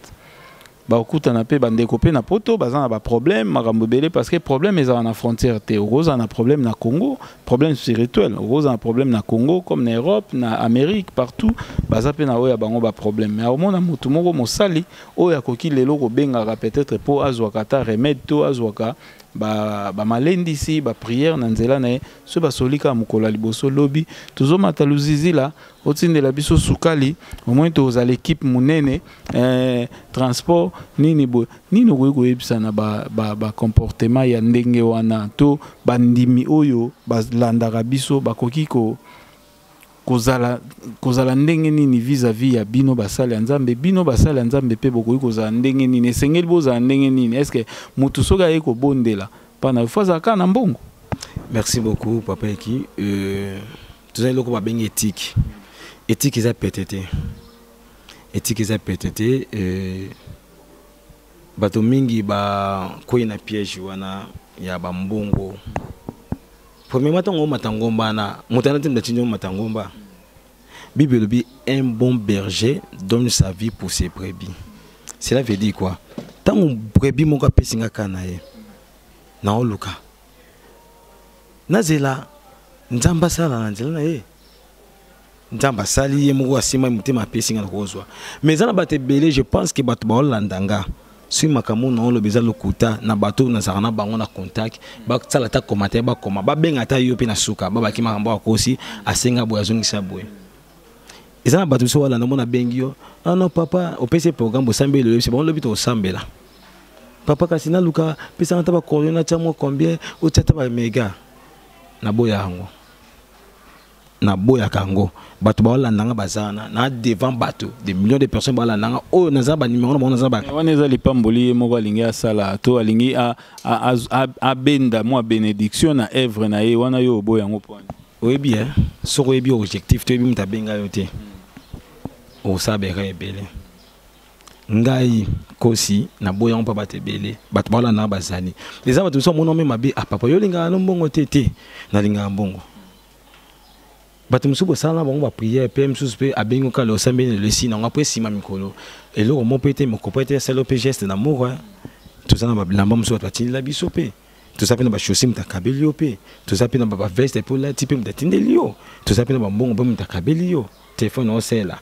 bakutana mpe bandeko mpe na Poto baza na baproblème, makambo ebele, parce que problème ezala na frontière te. Okozala na problème na Congo, problème spirituel, okozala na problème na Congo comme na Europe, na Amérique, partout baza mpe na oyo ya bango baproblème. Mais akomona motu moko mosali oyo akoki lelo kobengaka peut-être mpo azwaka ata remède to azwaka bamalendisi, baprière na nzela na ye. So basoli kaka mokolo ya liboso, lobi tozomata luzizila, otindela biso sukali, omoni tozala équipe monene, transport nini boye nini. Okoki koyebisa na bacomportement ba ya ndenge wana to bandimi oyo balandaka biso bakoki kozala ndenge nini vis-à-vis ya bino basali ya Nzambe? Bino basali ya Nzambe mpe bokoki kozala ndenge nini? Esengeli bozala ndenge nini? Est ce que motu soki aye kobondela mpana, fo azala kaka na mbongo? Merci beaucoup, papa Eki. Tozali eloko babengi éthique. Éthique eza pete te, éthique eza pete te. Bato mingi bakwei na piège wana ya bambongo. Premièrement, ntango omata ngomba wana, moto ana te moto atindi omata ngomba. Bible elobi: "Un bon berger donne sa vie pour ses brebis." Cela veut dire quoi? Ntango brebis moko apesi nga kaka na ye, naoluka nazela Nzambe asala na nzela na ye. Nzambe asali ye moko, asimba motema, apesi nga, na kozwa. Mais eza na bato ebele, je pense que bato baolanda nga, soki makambo na oloba eza lokuta, na bato nazalaka na bango na contact, basala ata commentaire, bakoma, babenga ata yo mpe na suka, babaki makambo akosi, asenga boye, azongisa boye. Eza na bato biso walanda mona, abengi yo: "Ah non papa." Opesi programme, bosambeli, oyebisi bango lobi tokosambela. "Papa, kasi naluka pesanga ata bacoordonnées, natia mwa combien, otia ata baméga." Naboya yango, naboyaka yango. Bato baolandanga baza wana na devant bato, des millions de personnes baolandanga, oyo naza banimero na bango, naza ba Wana eza lipamboli ye moko alingi asala to alingi abenda mwa bénédiction na œuvre na ye wana. Yo oboya yango mpo? Oyebi, eh? Soki oyebi objectif to oyebi moto abenga yo te, okosala baerreur ebele. Ngai Kosi, naboyango mpo bato ebele, bato baolandanga bazali. Eza bato mosusu amona ome mabe: "Ah papa, yo olingaka no mbongo te." Te, nalingaka mbongo. Bato mosusu bosala na bango baprière mpe mosusu mpe abengi okala, osambeli lelo, esi nango. Apres nsima mikolo, eloko mo mpe te, mokopo ete asali mpe geste na moko. Toza na babilamba mosusu bato batindela biso, mpe toza mpe na bachaussure moto akabeli yo, mpe toza mpe na baveste mpe olati mpe moto atindeli yo, toza mpe na bambongo mpe moto akabeli yo. Telefone osela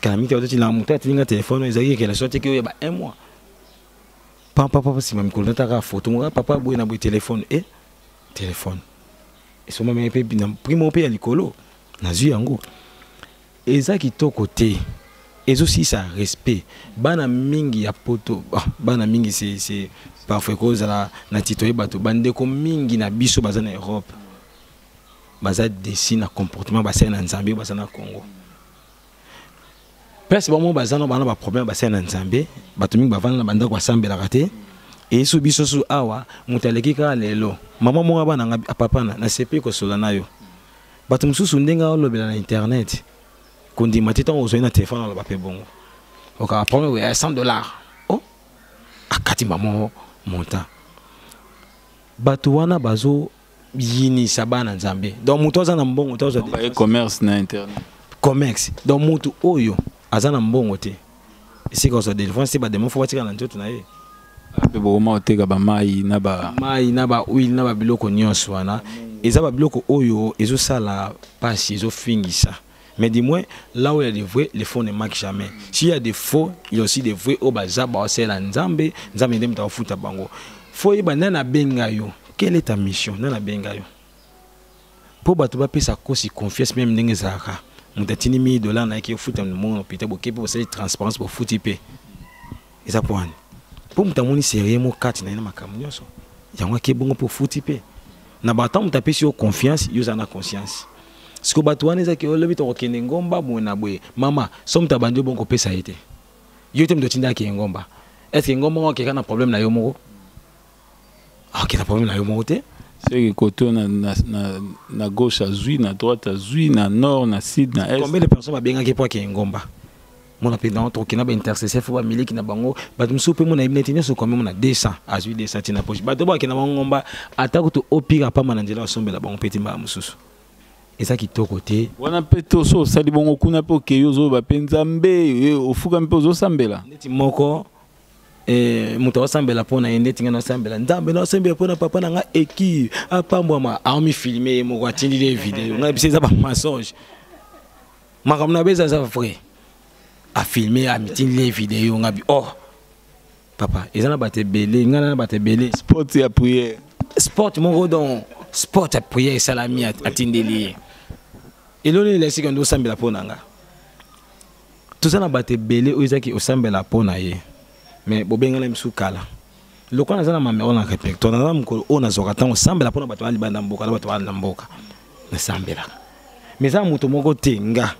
kala mingi te, bato moto atindinga telefone, ezalaki ekela so ateki oyo ba un mois pampapapa. Nsima mikolo nataka foto moko: "Papa, boye na boye, telefone e telefone esomami mpe na prix moko mpe ya likolo." Nazwi yango, eza kitoko te, ezosilisa respect. Bana mingi ya Poto, ah, bana mingi, c'est parfois ekozala na tito ye. Bato, bandeko mingi na biso baza na Europe, baza déçus na comportement basali na Nzambe. Baza na Congo, place bango baza na bana baproblème, basali na Nzambe. Bato mingi bavanda na bandako, basambelaka te. Eyesu biso su awa, moto aleki kaka lelo, mama moko abana nga: "Papa, na nasepeli kosola na yo." Bato mosusu, ndenge aolobela na internet, kondima te. Ntango ozwai na telefone, aloba mpe bongo, okaka problème ya 100 $, oh, akati mamo montant. Bato wana bazoyinisa bana Nzambe. Donc moto aza na mbongo te azwa commerce na internet. Commerce. Donc moto oyo aza na mbongo te, esika ozwa délivrance te, badémon fo batika na nzoto na ye. Mpe bokoma koteka bamai na ba Mai na bahuile na babiloko nyonso wana, eza babiloko oyo ezosala mpasi, ezofingisa. Mais du moins, là où il y a des vrais, les faux ne manquent jamais. S'il y a des faux, il y a aussi des vrais oyo baza baosala Nzambe. Nzambe nde moto akofuta bango. Fo oyeba nani abenga yo, quelle est ta mission, nani abenga yo, mpo bato bapesa Kosi confiance. Même ndenge ezalaka, moto atindi 1000 $ na yeki ofuta mbongo na hôpital, boke mpe bosali transparence, bofuti mpe, eza po wani. Mpo moto amoni sérieux mo kati na ye na makambo nyonso yango ake bongo mpo ofuti mpe na bato moto apesi yo confiance, yo oza na conscience. Siko bato wana ezaki olobi tokokende ngomba boye na boye, mama so moto abandi yo bongo kopesa ye te, yo te moto otindaki ye ngomba. Est ce que ngomba ngo akeka na problème na yo moko? Akeka na problème na yo moko te. Seke kote na gauche azwi, na droite azwi, na nord, na sud, na est. Combien de personnes babengaki mpo akende ngomba? Mona mpe na tokokenda baintercesseur fo bamiliki na bango, bato mosusu mpe mona yebi neti nyonso komi mona 200, azwi 200 ti na poche. Bato bakenda bango ngomba, ata kutu opika pamba na nzela, asombela bango mpe ti mbala mosusu eza kitoko te. Wana mpe to so osali bongo kuna mpe okei, ozoyoba mpe Nzambe, ofukami mpe ozosambela. Neti moko moto aosambela mpo na ye, ndeti ngai nasambela Nzambe, nasambela mpo na papa na ngai eki apambwama, aomifilme ye moko, atindili ye video. Ngai biso eza bamensonge, makambo na be eza vrai. Afilme, amitindili ye video. Ngai bi oh papa, eza na bato ebele, ngai na bato ebele. Sport ya prière. Sport moko, donc sport ya prière esalami, atindeli ye eloni elesika nde osambela mpo na nga. Toza na bato ebele oyo ezaki osambela mpo na ye, mais bobengana misu kala. Lokola naza na mamero na répertoire, naza mokolo oyo nazwaka ntango osambela mpo na bato baya libanda mboka na bato baya na mboka, nasambelaka. Mais eza moto moko te, nga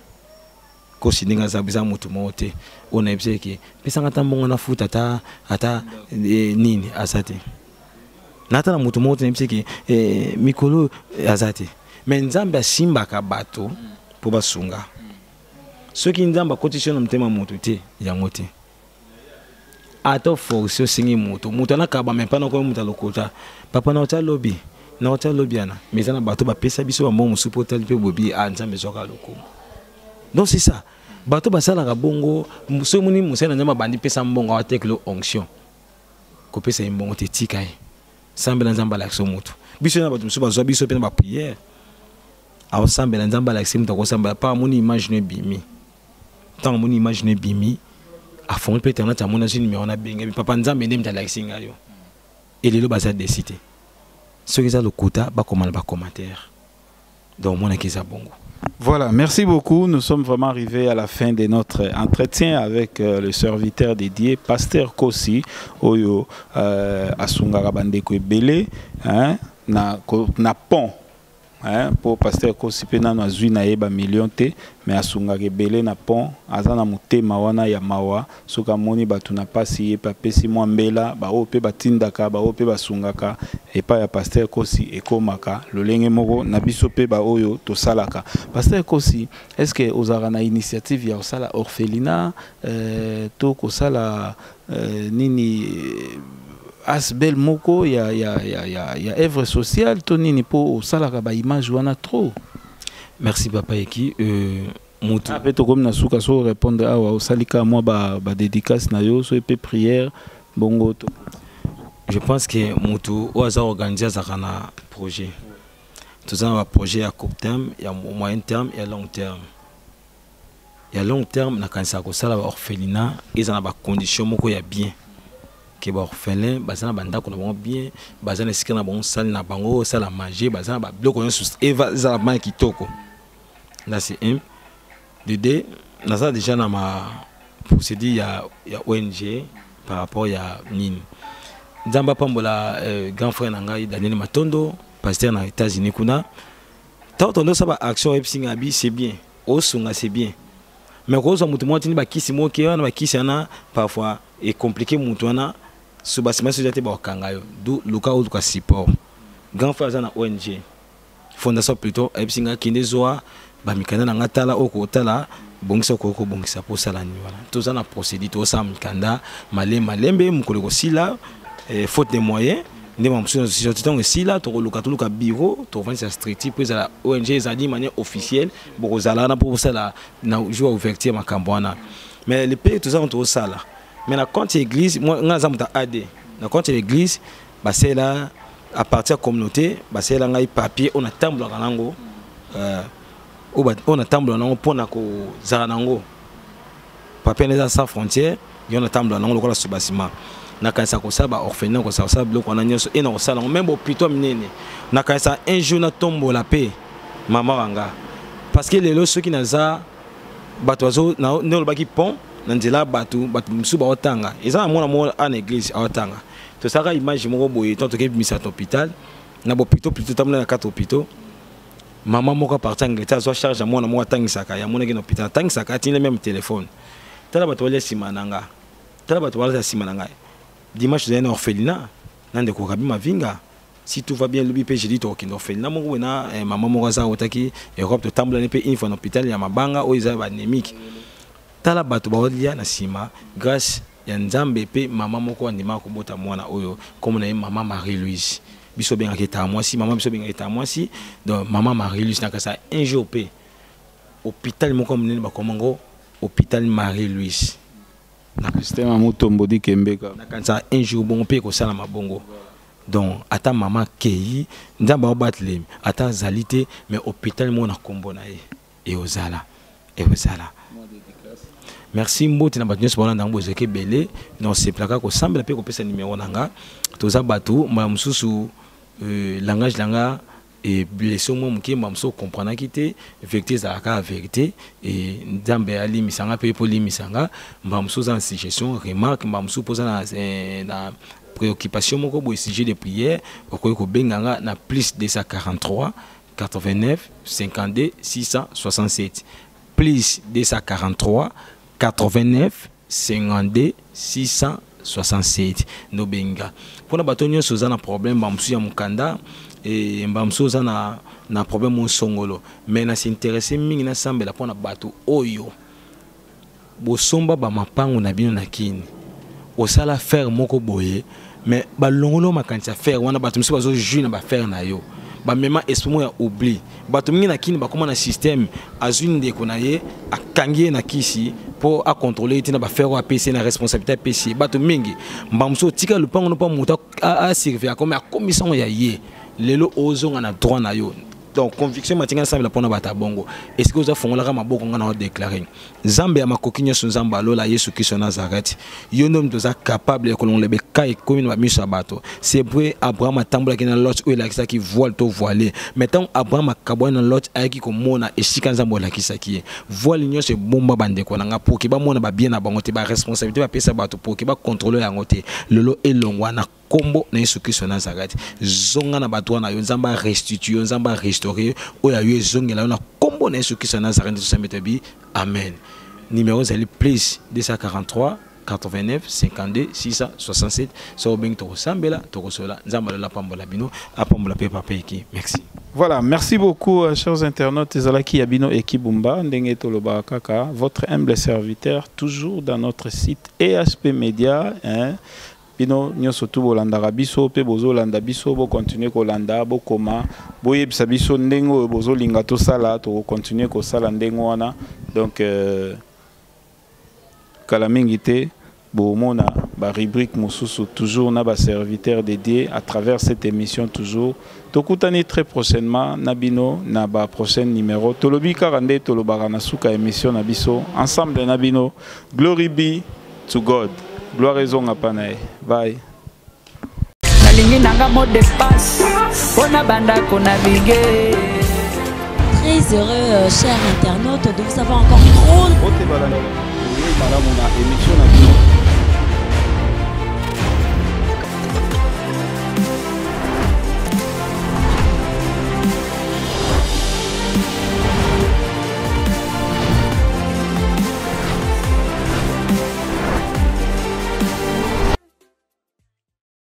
kosi ndenge aza, eza moto moko te oyo nayebisa eke pesanga ata mbongo nafuta ata nini, aza te. Nata na moto moko te nayebisa eke mikolo aza te. Mais Nzambe asimbaka bato mpo basunga. Soki Nzambe akotisi yo na motema moto te, yango te ata force osengi moto, moto anakaba me mpana koyo moto alokota papa na otya lobi na otya lobi ana. Mais eza na bato bapesa biso bambongo mosusu mpo otali mpe bobi a Nzambe ezwaka lokumu. Donc c'est ça, bato basalaka bongo. Soki omoni mosali na Nzambe abandi pesa mbongo, awatekelo onction, kopesa ye mbongo te, tika ye, sambela Nzambe alakisa moto. Biso na bato mosusu bazwa biso mpe na baprière, aosambela Nzambe alakisi moto, akosambela pa amoni image no ebimi. Ntango amoni image no ebimi, afongoli mpe internet, amoni, azwi numero, nabengi papa, Nzambe nde moto alakisi ngai yo. Elelo baza desi te. Soki eza lokuta, bakoma na bacommentaire. Donc omonaki eza bongo. Voilà, merci beaucoup. Nous sommes vraiment arrivés à la fin de notre entretien avec le serviteur dédié, Pasteur Kosi, oyo asungaka bandeko ebele, hein, na pont. Hein, po Pasteur Kosi pe nano azwi na ye ba million te, mais asungaka ebele na pont, aza na motema wana ya mawa. Soki amoni bato na pasi, ye pe apesi mwa mbela, baoyo pe batindaka, baoyo pe basungaka epai ya Pasteur Kosi, ekomaka lolenge moko na biso pe baoyo tosalaka. Pasteur Kosi, est-ce que ozalaka na initiative ya kosala orphelinat, to kosala nini, asbel moko ya œuvre sociale to nini, po osalaka ba image wana trop? Merci papa Eki. Mutu mpe tokomi na suka, so répondre awa, osali ka mwa ba dédicace na yo, so mpe prière bongo to. Je pense que mutu oyo aza organisé azalaka na projet. Toza na baprojet ya court terme, ya moyen terme, ya long terme. Ya long terme, nakanisaka kosala baorphelinat eza na bacondition moko ya bien, ke baorphelin baza na bandako na bango bien, baza na esika na bango, sali na bango, osala manger, baza na babiloko nyonso, ezala mai kitoko. Là c'est un de deux. Naza déjà na ma procédure ya ONG par rapport ya nini. Nzambe apambola grand frère na ngai Daniel Matondo, pasteur na États-Unis kuna. Tant tondo sa ba action oyebisi ngai bi c'est bien, osunga c'est bien, mais kozwa moto moko atindi bakisi moko ke wana bakisi wana parfois ecompliqué moto wana so basima soja te, bakokanga yo. Du luka oluka support. Grand frère aza na ONG, fondation plutôt, ayebisi ngai kende zwa bamikanda na ngai, tala oyo kotala, bongisa okoki kobongisa mpo osala nini. Wana toza na procédure, tozosala mikanda malembe malembe. Mokolo ekosila, faute de moyen nde mamosusu. Ntango esila, tokoluka, toluka bureau, tovandisa structure mpo ezala ONG, ezali manière officielle. Bokozala wana mpo kosala na jour ya ouverture makambo wana. Mais le pays toza tozosala, mais na compte ya église, ngai naza moto ya ad na compte ya église, basala à partir ya communauté, basalela ngai papier oyo natambolaka nango, oyo natambola nango mpona kozala nango papier wana eza sans frontière. Yo natambola nango lokola subasima. Nakanisa kosala baorphelinat, kosala kosala biloko wana nyonso e na kosala yango, même bahôpitaux minene. Nakanisa un jour natombola mpe mama wanga, parce que lelo soki naza bato bazo nde olobaki pont. Na nzela ya bato, bato mosusu baotanga. Eza na mwana moko ana église aotanga. Tosalaka image moko boye tant tokebimisa na hôpital na bopito plutôt tambola na kati hôpitaux. Mama moko aparti Angleterre azwa charge ya mwana moko atangisaka, yamonaki na hôpital atangisaka, atindi même téléphone: tala bato balia nsima na nga, tala bato balata nsima na ngai. Dimanche tozali na orphelinat na ndeko Rabi Mavinga. Si tout va bien, lobi mpe jeudi tokokende orphelinat moko boye na mama moko aza autaki Europe. Totambolani mpe une fois na hôpital ya mabanga oyo eza baanémique. Tala bato baolia na nsima, grâce ya Nzambe. Mpe mama moko andimaka kobota mwana oyo, kombo na ye mama Marie Louise. Biso obengaka etaka mwasi mama, biso obengaka etaka mwasi. Donc mama Marie Louise, nakasa un jour mpe hôpital moko monene bakomango hôpital Marie Louise. Système ya Mutombo Dikembeka. Nakanisa un jour bongo mpe ekosalama bongo. Donc ata mama akei, Nzambe aobatelemi, ata azali te, mais hôpital moko na nkombo na ye eozala, ekozala. Merci, mbote na bato nyonso balanda yango. Bozalaki ebele na osepelaka kosambela mpe kopesa nimero na nga. Toza bato, mbala mosusu langage na nga eblesse mwa moke, mbala mosusu okomprenaki te. Vérité ezalaka ya vérité e Nzambe alimbisa nga mpe mpo limbisa nga. Mbala mosusu oza na suggestion, remarque, mbala mosusu mpo oza na préoccupation moko boye, sujet de prière, okoki kobenga nga na plus 243 89 52 667, plus 243 89 52 667. Nobenga mpona bato nyonso oza na problème, bamosusu ya mokanda e, bamosusu oza na problème osongolo. Mais nas'intéresse mingi, nasambela mpona bato oyo bosomba bamapango na bino na kini, osala affaire moko boye, mais balongolo makanisi ya affaire wana. Bato mosusu bazojouer na baaffaire na yo, bamema esprit moko ya oubli. Bato mingi na kini bakóma na système, azwi ndeko na ye, akangi ye na kisi mpo acontrôle ye te na baaffaire oyo apesi ye na responsabilité apesi ye. Bato mingi, mbala mosusu otika lopango no mpo moto asurveille, akomi akomisa ngo ya ye. Lelo ozonga na droit na yo. Donc conviction matinga, nasambela mpona bato ya bongo. Esika oza, fongolaka maboko. Nga na odéclare: Nzambe ya makoki nyonso, Nzambe alola, Yesu Kristo ya Nazareth, yo nde moto oza capable ya kolongola beka ekomi na bamiso ya bato. C'est vrai, Abraham atambolaki na Lot oyo elakisaki voile to voile, mais ntango Abraham akabwani na Lot, ayaki komona esika Nzambe olakisaki ye. Voile nyonso ebomba bandeko na nga pour que bamona babien na bango te, baresponsabilité bapesa bato pour que bacontrôle yango te, lelo elongwa na nkombo na Yesu Kristo ya Nazareth. Zonga na bato wana yo, Nzambe arestitue yo, Nzambe arestaure oyo ayo, ezongela yo na nkombo na Yesu Kristo ya Nazareth. Tosambi, toyebi amen. Numéro ezali plus 243 89 52 667. So obengi, tokosambela, tokosola. Nzambe alola apambola bino, apambola mpe papa Eki. Merci. Voilà, merci beaucoup, chers internautes. Ezalaki ya bino Eki Bumba, ndenge tolobaka kaka, votre humble serviteur, toujours dans notre site EHP Media, hein. Bino nyonso tu bolandaka biso mpe bozolanda biso, bokontinue kolanda, bokoma, boyebisa biso ndenge oyo bozolinga tosala, tokokontinue kosala ndenge wana. Donc kala mingi te bomona barubrique mosusu, toujours na baserviteur dédié à travers cette émission. Toujours tokutani très prochainement na bino na baprochaine numéro. Tolobi kaka nde tolobaka na suka émission na biso ensemble na bino: glory be to God, gloire ezonga mpa na ye. Bye. Nalingi nanga mot de passe mpona bandako navigue. Très heureux, chers internautes, de vous avoir encore trop Ote balanda malamu na émission na bino.